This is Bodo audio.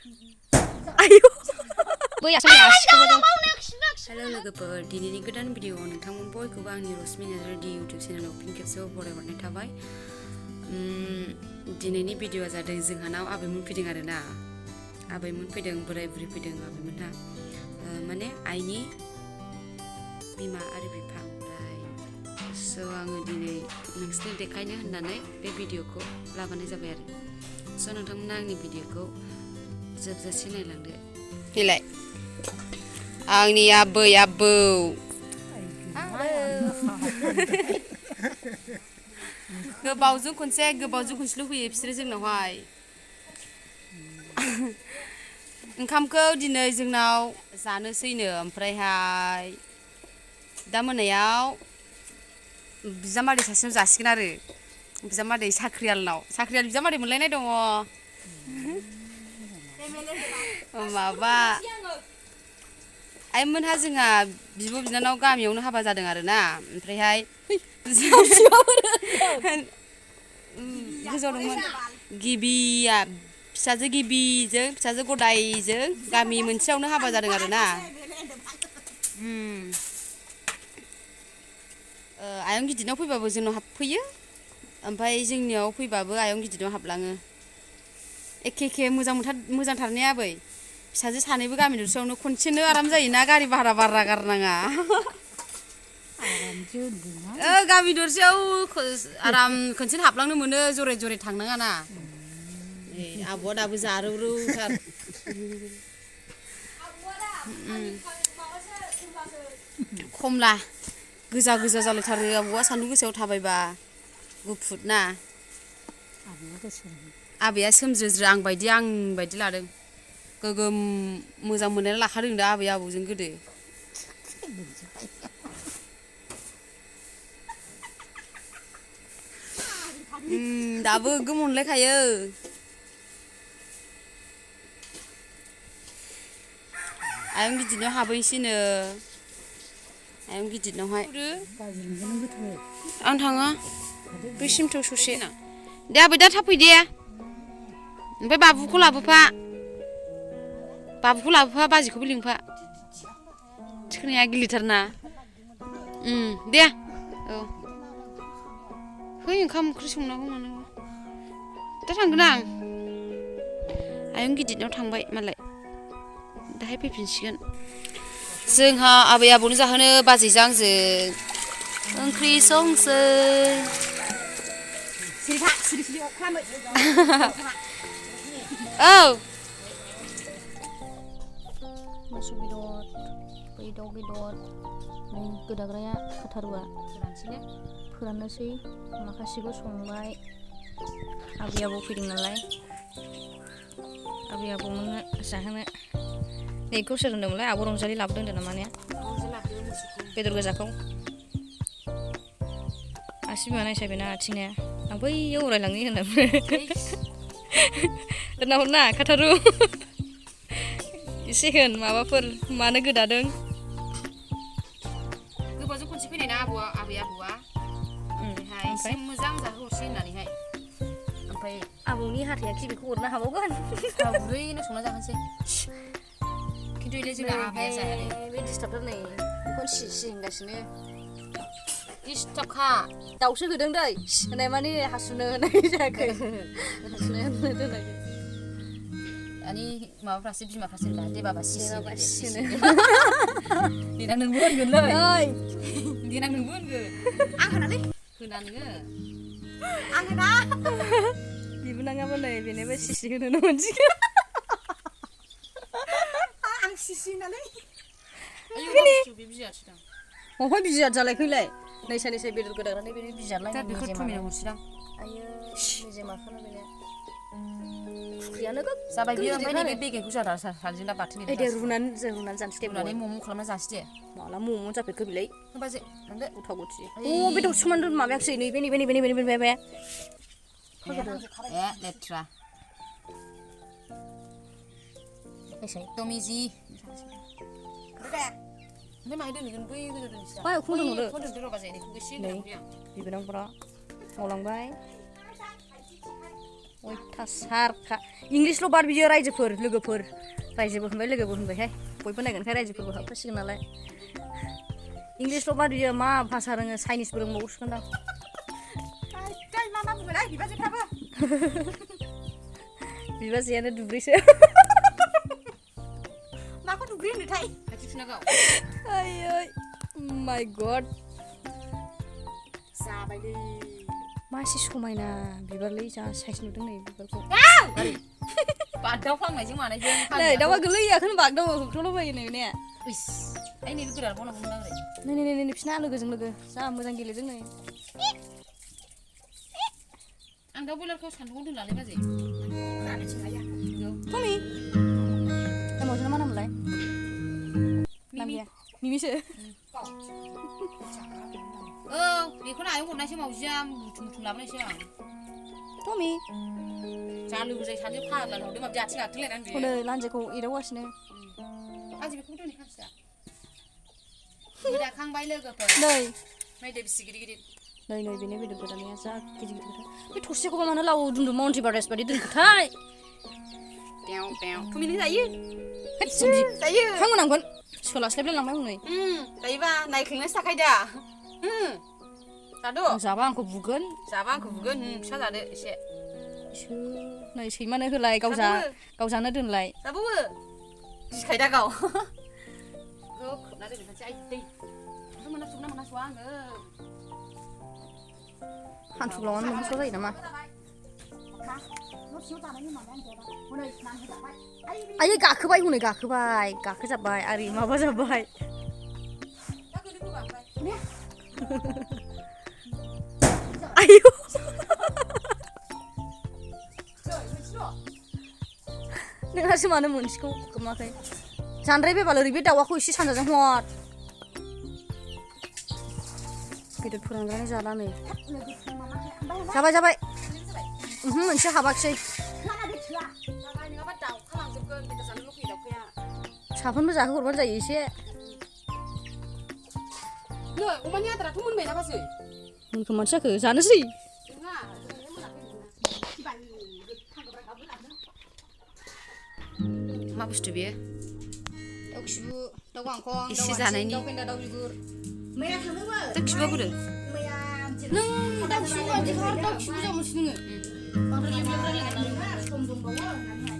आयु हेलो लोगोफोर दिनैनि गोदान भिडिअ'आव नोंथांमोन बयखौबो आंनि रश्मि नार्जारी इउटिउब चेनेलाव फिन खेबसेबाव बरायहरनाय थाबाय। दिनैनि भिडिअ'आ जादों जोंहानाव आबैमोन फैदों आरोना। आबैमोन फैदों, बोराय बुरै फैदों आबैमोनहा। माने आइनि बिमा आरो बिफा। स' आङो दिनै नोंसोरनो देखायनो होननानै बे भिडिअ'खौ लाबोनाय जाबाय आरो। स' नोंथांमोना आंनि भिडिअ'खौ जोबजासे नायलांदो। फैलाय आंनि आबै आबौ गोबावजों खनसेल' फैयो बिसोरो जोंनावहाय। ओंखामखौ दिनै जोंनाव जानोसैनो, ओमफ्रायहाय दा मोनायाव बिजामादै सासेनाव जासिगोन आरो। बिजामादै साख्रियालनाव। साख्रियाल बिजामादै मोनलायनाय दङ। माबा आइमोनहा जोंहा बिब' बिनानाव गामियावनो हाबा जादों आरोना। ओमफ्रायहाय गोजौआव दंमोन। गिबिया फिसाजो गिबिजों फिसाजो गदायजों गामि मोनसेयावनो हाबा जादों आरोना। आयं गिदिरनाव फैबाबो जोंनाव हाबफैयो, ओमफ्राय जोंनियाव फैबाबो आयं गिदिरनाव हाबलाङो। एखे मोजांथार ने आबै? फिसाजो सानैबो गामि दरसेयावनो खनसेनो आराम जायोना, गारि भारा गारनाङा। गामि दरसेयाव आराम खनसेनो हाबलांनो मोनो, जरे थांनाङा ना। आबौआ दाबो जारौरौथार। खमला गोजा जालायथारो आबौआ सान्दुं गोसायाव थाबायबा। गुफुर ना आबैया सोमज्रोज्रो आं बायदि लादों। गोगोम मोजां मोननानै लाखादों दा आबै आबौजों गोदो। दाबो गोगोम अनलायखायो। आयं गिदिरनाव हाबहैसैनो। आयं गिदिरनावहाय आं थाङा बैसिमथ' ससे ना। दे आबै दा थाब फै दे। ओमफ्राय बाबुखौ लाबोफा, बाजैखौबो लिंफा। थिखोनाया गिलिरथारना। दे औ है ओंखाम ओंख्रि संनांगौ मानांगौ। दा थांगोन आं। आयं गिदिरनाव थांबाय मालाय, दाहाय फैफिनसिगोन। जोंहा आबै आबौनो जाहोनो बाजैजों आंजों ओंख्रि संसै। औ मोसौ बेदर, दाउ बेदर, नै गोदाग्राया खाथारुआ फोराननोसै। माखासेखौ संबाय। आबै आबौ फैदों नालाय, आबै आबौमोननो जाहोनो। नैखौ सोर होनदोंमोनलाय? आब' रंजालि लाबोदों होनदों नामा ने? बेदर गोजाखौ आसि बिमा नायसाय बेना आथिंया। आं बैयाव उरायलांनि होनना खाथारु एसे होन माबाफोर मानो गोदादों। गोबावजों खनसे फैनाय ना आबै आबौआ। ओमफ्राय एसे मोजां जाहोहरसै होननानैहाय। ओमफ्राय आबौनि हाथाया खि बेखौ हरनो हाबावगोन। गुरैनो संना जाहोनोसै। खिन्थु इलाय जोंना आबैया जाया दे। बे डिस्टार्बथार नै, बेखौनो सि होनगासिनो। डिस्टार्बखा। दाउसो होदों दै होनाय माने हासुनो होनाय जायाखै। हासुनो होनो दोनाखै। दानि माबाफ्रासो बिमाफ्रासो होनला दे बाबा सिसि देनां नोंबो होनगोनलै। देनां नोंबो होनगोन। आं होनालै। होना नोङो। आं होना। बिबोनाङाबो नै बेनोबो सिसि होनो मोनसिगोन। आं सिसि होनालै। बे बिजयासो दां। अहाय बिजयाद जालायखैलाय? नैसा बेदर गोदाग्रानै बेनि बिजादलायनाय बेखौ थुमिनाव हरसिदां। आयो मेजेमाखौनो बेनो फुख्रियानो जाबाय बियो। ओमफ्राय नैबे बेगेंखौ जोंहा सानैजों दा बाथोन देना जासै। रुनानै जानोसै दे। रुनानै मम' खालामना जानोसै दे। माला मम' जाफेरखो बिलाय? बाजै लांदो। गथा गथि। बे दाउसुमान माबायाखिसै नैबे लेथ्रा टमिजि। ओमफ्राय माहाय दोनहैगोन? बै गोजौ दोनसै। बाय उखुम दोनहरदो। दोनदो र' बाजै बेखौ एसे होनांगौनि आं। बिबोनांफोरा मावलांबाय। अयथासारखा इंलिशल' बाद बियो रायजोफोर लोगोफोर रायजोबो होनबाय लोगोबो होनबायहाय बयबो नायगोनखाय रायजोफोरबो हाबखासिगोन नालाय इंलिशल' बाद बियो मा भाषा रोङो चाइनिसबो रोंबावसिगोन दां बिबाजैयानो दुब्रिसो माखौ दुब्रि होनोथाय आयै माय गड जाबायलै मासे समायना बिबारलै जा साइज नुदों नै बिबारखौ बादाव फांनायजों मानायजों नै दावा गोलैयाखौनो बागदाव होख्रावलाबायो नै ने इस आइ नै गोरा बनांगौ नांगौ नै बिसिना लोगोजों लोगो जा मोजां गेलेदों नै आं दाउ बयलारखौ सान्दुङाव दोनलालै बाजै जानोसो हाया टमि मावजोना मा नामलाय मिमिसो औ बेखौनो आयं हरनायसो मावजिया बुथुम लाबोनायसो आं टमि जा लोगो जायो सानैजों फाग्ला हरदों माबा आथिं गाथोंलायनानै हनै लान्जायखौ एदावगासिनो बाजै बेखौबो दोनै खानसिदा दाखांबाय लोगोफोर नै नायदो बेसे गिदिर गिदिर नै बेनो बेदर गोदानाया जा गिदिर गिदिर बे थरसेखौबा मानो लाव दुमदुम माउन्टि बारेस बायदि दोनखोथाय पेव पेव टुमिनि जायो जायो हां मोनांगोन सोलास्लायलाय लांबाय हनै जायोबा नायख्लेंनायसो थाखायो दा जादो जाबा आंखौ बुगोन फिसा जादो एसे नै सैमानो होलाय गाव जानो दोनलाय जाबावो गिखायदा गाव खोबना दोनखानोसै आइ दै मोनासुवा आङो हान्थुग्लावनानै मोनहासवा जायो नामा आयै गाखोबाय हनै गाखोजाबाय आरि माबा जाबाय आयु नोंहासो मानो मोनसेखौ खोमाखै जानद्राय बेबाल ओरै बे दाउआखौ एसे सानजाजों हर बेदर फोराननानै जाला नै जाबाय मोनसे हाबाखिसै साफोनबो जाहो हरबानो जायो एसे नै अमानि आदाराथ' मोनबायना बाजै मोनखौ मानसियाखो जानोसै मा बुस्थु बेयो दाउ खिबु दाउ गांखं एसे जानायनि दाउ फेन्दा दाउ बिगुर दाउ खिबुआ बोरो नों दाउ खिबु जा मोनसे नोङो बांद्राय लेब लेब रायलायनानै